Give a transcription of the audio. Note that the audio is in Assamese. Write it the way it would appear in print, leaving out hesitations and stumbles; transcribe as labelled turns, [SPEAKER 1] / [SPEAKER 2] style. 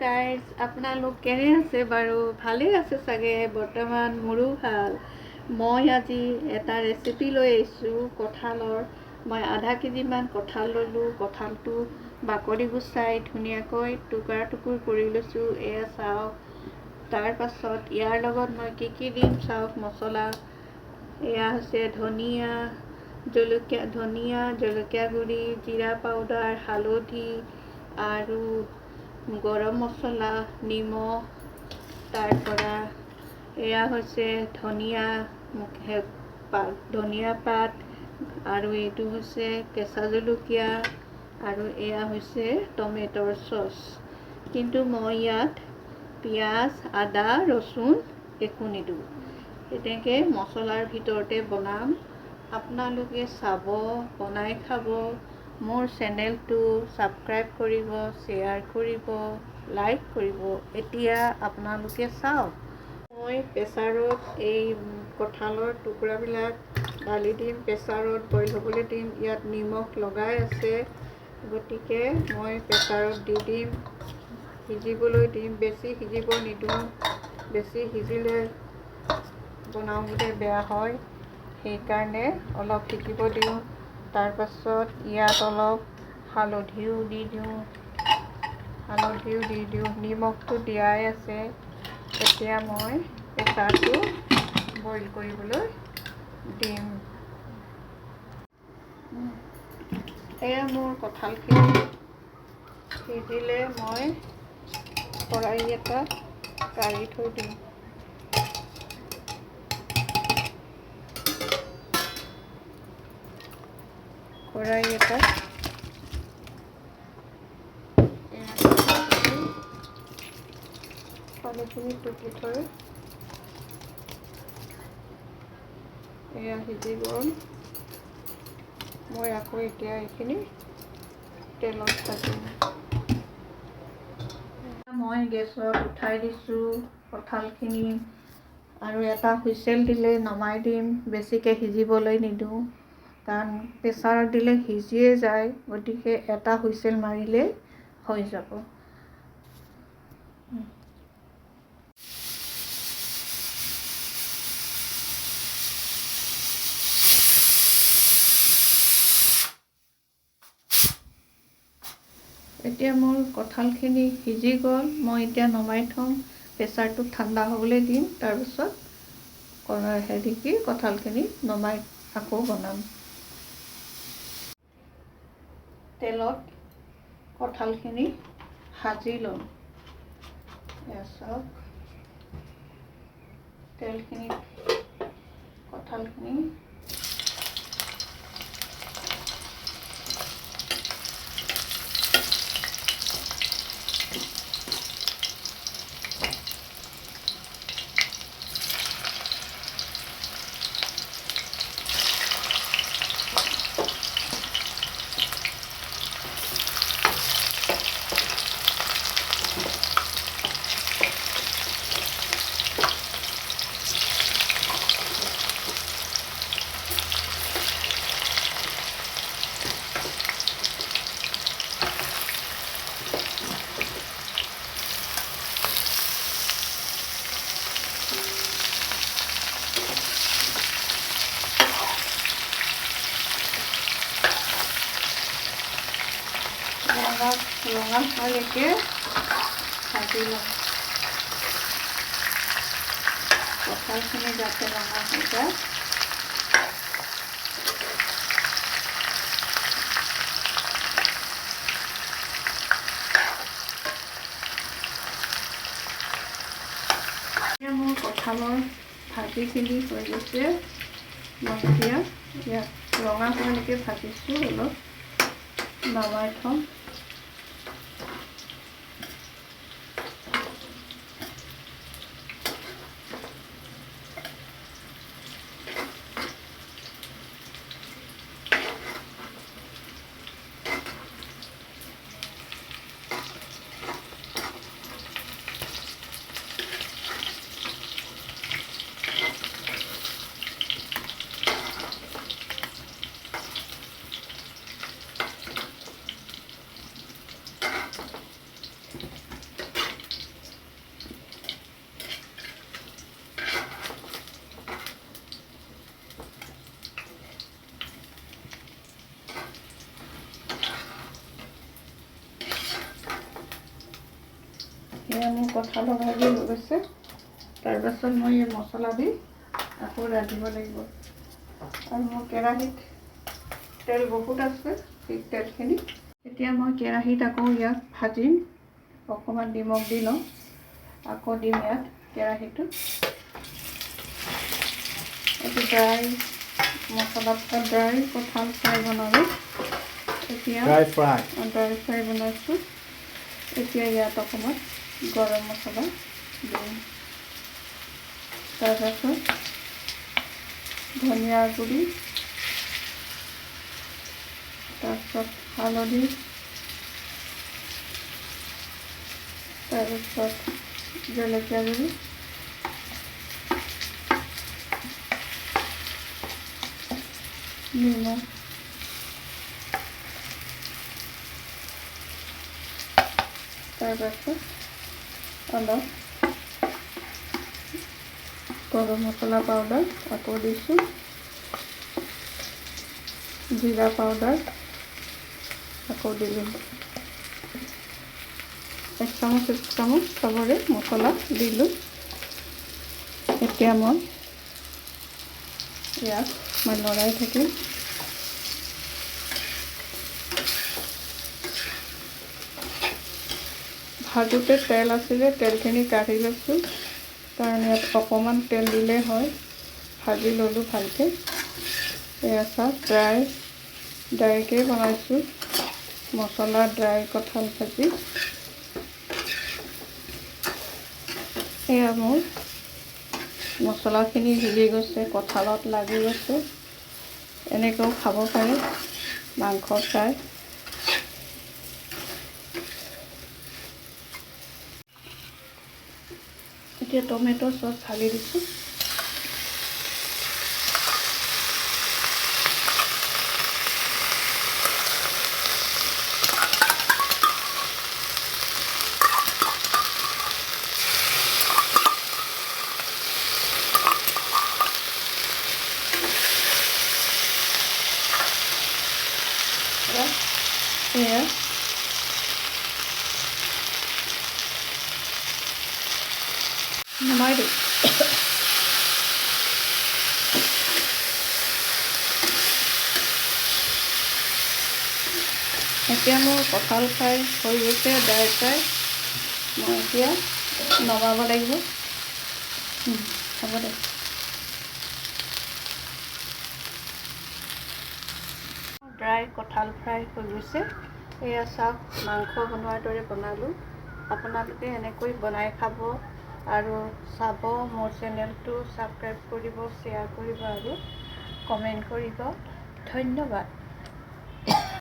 [SPEAKER 1] গাইজ, আপোনালোক কেনে আছে বাৰু? ভালেই আছে চাগে। বৰ্তমান মোৰো ভাল। মই আজি এটা ৰেচিপি লৈ আহিছোঁ কঁঠালৰ। মই আধা কেজিমান কঁঠাল ল'লোঁ। কঁঠালটো বাকলি গুচাই ধুনীয়াকৈ টুকুৰা টুকুৰ কৰি লৈছোঁ, এয়া চাওক। তাৰপাছত ইয়াৰ লগত মই কি কি দিম চাওক। মছলা এয়া হৈছে ধনিয়া, জলকীয়া, ধনিয়া, জলকীয়া গুড়ি, জিৰা পাউডাৰ, হালধি আৰু গৰম মছলা, নিমখ। তাৰপৰা এয়া হৈছে ধনিয়া, ধনিয়া পাত আৰু এইটো হৈছে কেঁচা জলকীয়া আৰু এয়া হৈছে টমেট'ৰ চচ। কিন্তু মই ইয়াত পিঁয়াজ, আদা, ৰচুন একো নিদিওঁ। তেনেকৈ মছলাৰ ভিতৰতে বনাম। আপোনালোকে চাব, বনাই খাব। মোৰ চেনেলটো ছাবস্ক্ৰাইব কৰিব, শ্বেয়াৰ কৰিব, লাইক কৰিব। এতিয়া আপোনালোকে চাওক। মই প্ৰেছাৰত এই কঁঠালৰ টুকুৰাবিলাক ঢালি দিম, প্ৰেছাৰত বইল হ'বলৈ দিম। ইয়াত নিমখ লগাই আছে, গতিকে মই প্ৰেছাৰত দি দিম, সিজিবলৈ দিম। বেছি সিজিব নিদিওঁ, বেছি সিজিলে বনাওঁতে বেয়া হয়, সেইকাৰণে অলপ সিজিব দিওঁ। তাৰপাছত ইয়াত অলপ হালধিও দি দিওঁ, হালধিও দি দিওঁ। নিমখটো দিয়াই আছে। এতিয়া মই প্ৰেছাৰটো বইল কৰিবলৈ দিম। এয়া মোৰ কঁঠালখিনি সিজিলে মই খৰাহী এটাত কাঢ়ি থৈ দিম। খৰাহী এটাত পানীখিনি টুকি থৈ এয়া সিজি গ'ল। মই আকৌ এতিয়া এইখিনি তেলত ভাজিম। মই গেছত উঠাই দিছোঁ কঁঠালখিনি আৰু এটা হুইচেল দিলে নমাই দিম। বেছিকৈ সিজিবলৈ নিদিওঁ, কাৰণ প্ৰেছাৰত দিলে সিজিয়ে যায়, গতিকে এটা হুইচেল মাৰিলেই হৈ যাব। এতিয়া মোৰ কঁঠালখিনি সিজি গ'ল। মই এতিয়া নমাই থ'ম, প্ৰেছাৰটো ঠাণ্ডা হ'বলৈ দিম। তাৰপিছত হেৰি কি কঁঠালখিনি নমাই আকৌ বনাম। তেলত কঁঠালখিনি ভাজি ল'ম। এয়া চাওক, তেলখিনি কঁঠালখিনি ৰঙা হোৱালৈকে ভাজি ল'ম। কঁঠালখিনি যাতে ৰঙা হৈ যায়। এতিয়া মোৰ কঁঠালৰ ভাজিখিনি হৈ গৈছে। মই এতিয়া ইয়াত ৰঙা হোৱালৈকে ভাজিছোঁ, অলপ নমাই থ'ম। এয়া মোৰ কঁঠালৰ ভাজি হৈ গৈছে। তাৰপাছত মই এই মছলা দি আকৌ ৰান্ধিব লাগিব। আৰু মোৰ কেৰাহীত তেল বহুত আছে, সেই তেলখিনি এতিয়া মই কেৰাহীত আকৌ ইয়াক ভাজিম। অকণমান নিমখ দি লওঁ, আকৌ দিম ইয়াত কেৰাহীটো। এইটো ড্ৰাই মছলা ড্ৰাই কঁঠাল ফ্ৰাই বনালোঁ। এতিয়া
[SPEAKER 2] ড্ৰাই ফ্ৰাই,
[SPEAKER 1] ড্ৰাই ফ্ৰাই বনাইছোঁ। এতিয়া ইয়াত অকণমান গৰম মছলা দিম, তাৰপাছত ধনিয়া গুড়ি, তাৰপিছত হালধি, তাৰপিছত জলকীয়া গুড়ি, নিমখ, তাৰপাছত অলপ গৰম মছলা পাউডাৰ আকৌ দিছোঁ, জিৰা পাউডাৰ আকৌ দিলোঁ। এক চামুচ এক চামুচ চবৰে মছলা দিলোঁ। এতিয়া মই ইয়াক মই লৰাই থাকিম। ভাজোঁতে তেল আছিলে, তেলখিনি কাঢ়ি লৈছোঁ, কাৰণ ইয়াত অকণমান তেল দিলে হয়। ভাজি ল'লোঁ ভালকৈ। এয়া চাওক, ড্ৰাইকৈ বনাইছোঁ, মছলা ড্ৰাই কঁঠাল ভাজি। এয়া মোৰ মছলাখিনি সিজি গৈছে, কঁঠালত লাগি গৈছে। এনেকৈও খাব পাৰে মাংস ফ্ৰাই। এতিয়া টমেট' চচ ঢালি দিছোঁ। এয়া নমাই দিম। এতিয়া মোৰ কঁঠাল ফ্ৰাই হৈ গৈছে, ড্ৰাই ফ্ৰাই। মই এতিয়া নমাব লাগিব। হ'ব দে। ড্ৰাই কঁঠাল ফ্ৰাই হৈ গৈছে। এয়া চাওক, মাংস বনোৱাৰ দৰে বনালোঁ। আপোনালোকে এনেকৈ বনাই খাব আৰু চাব। মোৰ চেনেলটো ছাবস্ক্ৰাইব কৰিব, শ্বেয়াৰ কৰিব আৰু কমেণ্ট কৰিব। ধন্যবাদ।